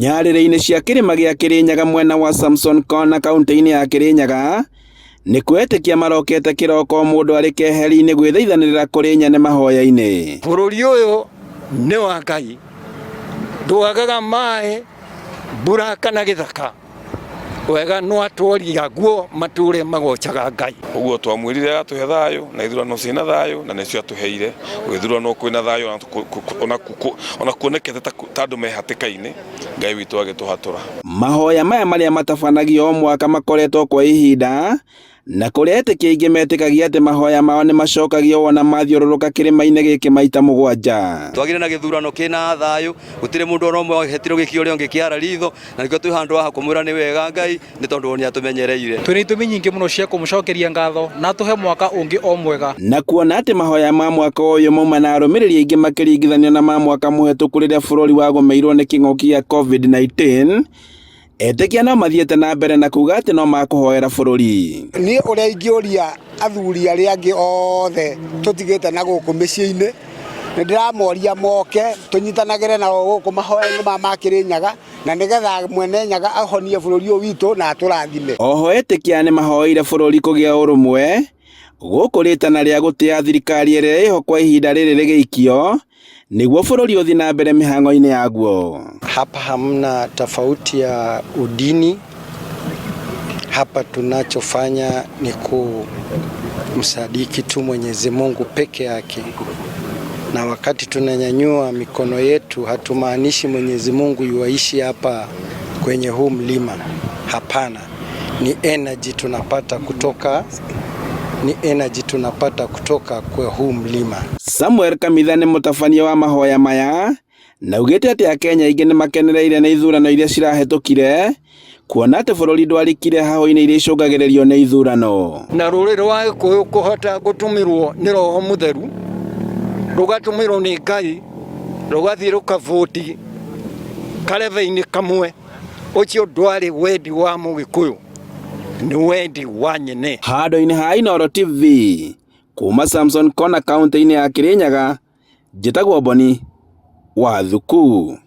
Nyarĩrĩ-inĩ cia kĩrĩma gĩa Kĩrĩnyaga mwena wa Samson Corner kaunti-inĩ ya Kĩrĩnyaga nĩ kwetĩkia marokete kĩroko mũndũ arĩ keheri-inĩ gwĩthaithanĩrĩra kũrĩ nyene mahoya-inĩ. Bũrũri ũyũ nĩ wa Ngai, ndwagaga maĩ, mbura kana gĩthaka. Wega no atwori aguo matũre magocaga Ngai. Ũguo twamwĩrire atũhe thayũ na ithurano ciĩna thayũ na nĩcio atũheire gũgĩthurano kwĩna thayũ ona kuonekete ta andũ me hatĩka-inĩ Ngai witũ agĩtũhatũra. Mahoya maya marĩa matabanagio o mwaka makoretwo kwa ihinda na kũrĩa etĩkia aingĩ metĩkagia atĩ mahoya mao nĩ macokagio wona mathiũrũrũka kĩrĩma-inĩ gĩkĩ maita 7. Twagire na gĩthurano kĩna thayũ, gũtirĩ mũndũ ona ũmwe wahetirwo gĩkio ũrĩa ũngĩ kĩara ritho, na nĩkĩo twĩ handũ haha kũmwĩra nĩ wega Ngai nĩ tondũ nĩ atũmenyereire. Twĩna itũmi nyingĩ mũno cia kũmũcokeria ngatho na atũhe mwaka ũngĩ o mwega. Na kuona atĩ mahoya ma mwaka ũyũ mauma na arũmĩrĩri aingĩ makĩringithanio na ma mwaka mũhetũku rĩrĩa bũrũri wagũmĩirwo nĩ kĩng'ũki gĩa COVID-19, etĩkia no mathiĩte na mbere na kuga atĩ no makũhoera bũrũri. Niĩ ũrĩa ingĩũria athuri arĩa angĩ othe tũtigĩte na gũkũ mĩciĩ-inĩ, nĩ ndĩramoria moke tũnyitanagĩre nao gũkũ mahoya-inĩ maya ma Kĩrĩnyaga, na nĩgetha mwene Nyaga ahonie bũrũri ũyũ witũ na atũrathime. Oho etĩkia nĩ mahoeire bũrũri kũgĩa ũrũmwe gũkũ rĩtana rĩa gũtĩa thirikari ĩrĩa ĩho kwa ihinda rĩrĩ rĩgĩikio nĩguo bũrũri ũthiĩ na mbere mĩhang'o-inĩ yaguo. Hapa hamna tofauti ya udini. Hapa tunachofanya ni kumsadiki tu Mwenyezi Mungu peke yake, na wakati tunanyanyua mikono yetu hatumaanishi Mwenyezi Mungu yuaishi hapa kwenye huu mlima. Hapana, ni energy tunapata kutoka, ni energy tunapata kutoka kwa huu mlima. Samuel Kamitha nĩ mũtabania wa mahoya maya na augĩte atĩ Akenya aingĩ nĩ makenereire nĩ ithurano iria cirahĩtũkire kuona atĩ bũrũri ndwarikire hahũ-inĩ iria icũngagĩrĩrio nĩ ithurano. Na rũrĩrĩ rwa Gĩkũyũ kũhota gũtũmĩrwo nĩ Roho Mũtheru, rũgatũmĩrwo nĩ Ngai, rũgathiĩ rũkavũti karebe-inĩ kamwe, ũcio ndwarĩ wendi wa Mũgĩkũyũ, nĩ wendi wa nyene. Handũ-inĩ ha Inooro TV kuma Samson Corner kaunti-inĩ ya Kĩrĩnyaga, njĩtagwo Boni wa Thuku.